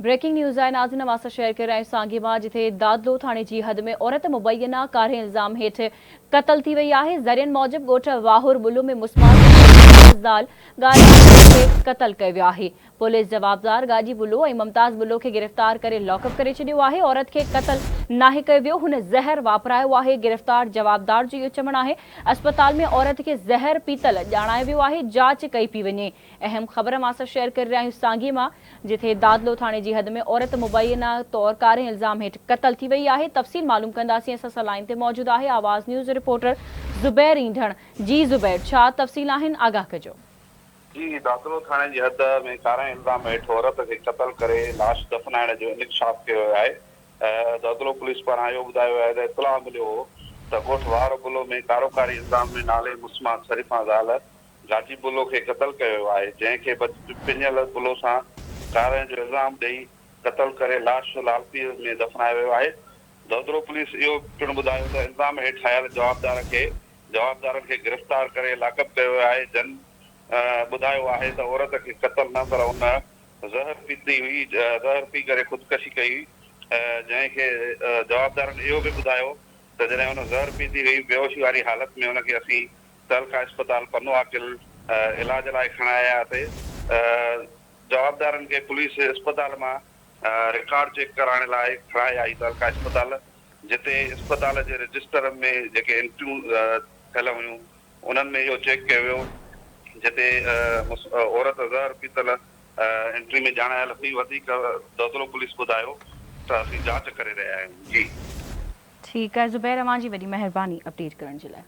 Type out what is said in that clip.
Breaking news آهي ناظرين اوهان سان شيئر ڪري رهيا آهيون سانگي مان جتي دادلو ٿاڻي جي حد ۾ عورت مبينا ڪاري الزام هيٺ قتل ٿي وئي آهي ذريعن موجب ڳوٺ واهور بلو ۾ مسمات زال گاڏي کي قتل ڪيو ويو آهي پوليس جوابدار گاڏي بلو ۽ ممتاز بلو کي گرفتار ڪري لاڪ اپ ڪري ڇڏيو آهي عورت کي قتل ناهي ڪيو ويو هن زهر واپرايو آهي گرفتار جوابدار جو اهو چوڻ آهي اسپتال ۾ عورت کي زهر پيتل ڄاڻايو ويو آهي جاچ ڪئي پئي وڃي اهم خبر اوهان سان شيئر ڪري رهيا آهيون سانگي مان جتي دادلو ٿاڻي جي حد ۾ عورت مبينا طور ڪاري الزام هيٺ قتل ٿي وئي آهي تفصيل معلوم ڪنداسين اسان سان لائين تي موجود آهي آواز نيوز جو رپورٽر زبير اينڌڻ جي زبير ڇا تفصيل آهن آگاهه ڪجو. جي دادلو ٿاڻي جي حد ۾ ڪاري الزام هيٺ عورت کي قتل ڪري لاش دفنائڻ جو انڪشاف ڪيو ويو آهي دادلو پوليس پاران اهو ٻڌايو ويو آهي ته اطلاع مليو هو ته ڳوٺ وارو بلو ۾ ڪاروڪاري الزام ۾ نالي مسمات شريفان زال گاجي بلو کي قتل ڪيو ويو آهي، جنهن کي پڃيل بلو سان ڪارنهن جو الزام ڏئي قتل ڪري لاش لالپير ۾ دفنايو ويو آهي. دودرو پوليس اهو پڻ ٻڌايو ته الزام هيٺ آيل جوابدار کي جوابدارن کي گرفتار ڪري لاڪپ ڪيو ويو آهي، جن ٻڌايو آهي ته عورت کي قتل نه پر ان زهر پيتي هئي، زهر پي ڪري خودڪشي ڪئي هئي، جنهن کي جوابدارن اهو به ٻڌايو ته جڏهن ان زهر پيتي هئي بيهوشي واري حالت ۾ ان کي اسين تعلقه اسپتال پنوعاقل علاج لاء کڻائي آياسي، جوابدارن کي پوليس اسپتال مان رڪارڊ چيڪ ڪرائڻ لاء کڻائي آئي تعلقه اسپتال جتي اسپتال جي رجسٽر ۾ جيڪي انٽريون ٿيل هيون انهن ۾ اهو چيڪ ڪيو ويو جتي عورت زهر پيتل انٽري ۾ ڄاڻايل هئي وڌيڪ دودلو پوليس ٻڌايو ته اسين جاچ ڪري رهيا آهيون جي. ٺيڪ آهي زبير اوهان جي وڏي مهرباني اپڊيٽ ڪرڻ جي لاء.